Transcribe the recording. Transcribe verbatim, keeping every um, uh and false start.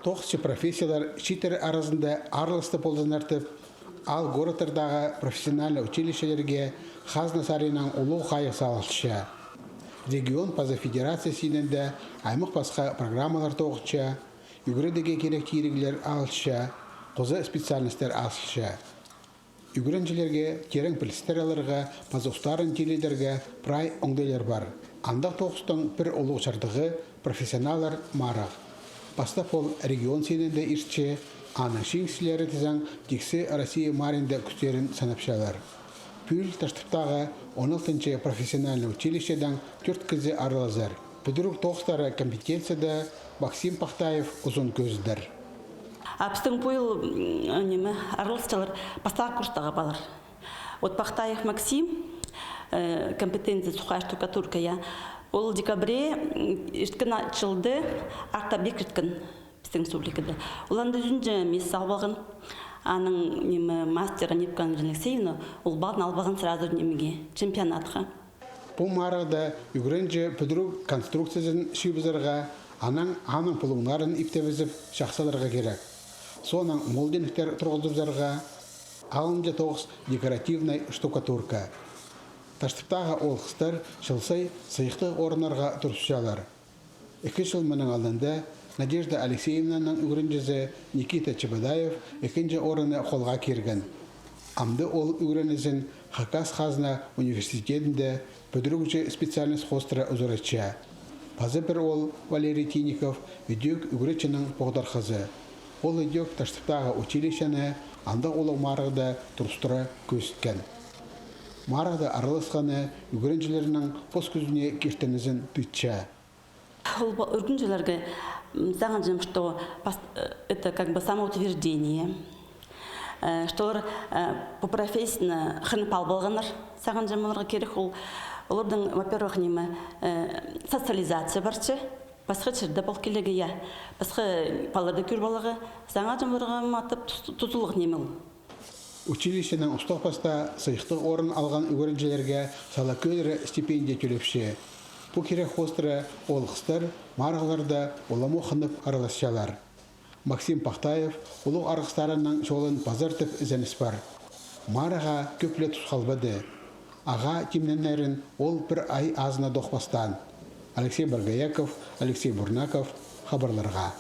Тоғысчы профессиялар чииттер аразында араластығ ползыннар тіп, аал-городтардағы профессиональнай училищелерге хазна саринаң улуғ хайығ салылча. Регион паза федерация синінде аймах-пасха программалар тоғынча, ӱгредіге кирек тиріглер алылча, хоза специальностьтар азылча. Ӱгренҷілерге тирең пілістер аларға паза устарын тилідерге прай оңдайлар пар. Андағ тоғыстың пір улуғ чардығы — профессионаллар марығ. Пастап ол регион синінде иртче, аның чиңісчілері тізең тиксі Россия маарында кӱстерін санапчалар. Пӱӱл Таштыптағы он алтынҷы профессиональнай училищедаң тӧрт кізі аралазар. Пӱдіріг тоғыстары компетенцияда Максим Пахтаев узун кӧзідер. А пістің пу йыл, м, ниме, араласчалар пастағы курстағы палалар. Вот Пахтаев Максим, э, компетенция сухая штукатурка, я. Ол декабре, м, ирткен а-, чылды Арта-Бек ирткен пістің республикада. Ол анда ӱзінҷі мес алып алған. Аның, ниме, мастера Нипкан Алексеевна, ол балны алып алған сразу нимеге, чемпионатха. Пу марығда ӱгренҷі пӱдіріг конструкциязын чыыбызарға, анаң аның пулуңнарын иптебізіп чахсаларға кирек. Соонаң молдингтер турғызыбызарға. Алынҷа тоғыс — декоративнай штукатурка. Таштыптағы оол-хыстар чыл сай сыйыхтығ орыннарға турысчалар. Ікі чыл мының алнында Надежда Алексеевнаның ӱгренҷізі Никита Чебодаев ікінҷі орынны холға кирген. Амды ол ӱгренізін Хакас хазна университедінде пӱдірігҷі специальность хоостыра узаратча. Паза пір оол, Валерий Тинников, ідӧк ӱгретчінің поғдархазы. Ол ідӧк Таштыптағы училищені андағ улуғ марығда турыстыра кӧзіткен. Марығда араласханы ӱгренҷілернің пос кӱзіне киртінізін тыытча. Ол ба-, ӱгренҷілерге, м, сағынҷам, что пос-, э, это как бы самоутверждение, э, что олар, э, пу профессияны хынып алып алғаннар, сағынҷам, оларға кирек ол, оларның, во-первых, ниме, э, социализация парча, пасха чирде пол килерге, я, пасха палаларды кӧр поларға, сағынҷам, оларға матап тус-, тузалығ ниме ол. Училищенің устағ паста сыйыхтығ орын алған ӱгренҷілерге сала кӧдіре стипендия тӧлепче. Пу кирек хоостыра оол-хыстар марығларда уламох хынып араласчалар. Максим Пахтаев улуғ арғыстарының чолын пазар тіп ізеніс пар. Марыға кӧп ле тус халбады. Ағаа тимненерін ол пір ай азына дох пастаан. Алексей Боргояков, Алексей Бурнаков, хабарларға.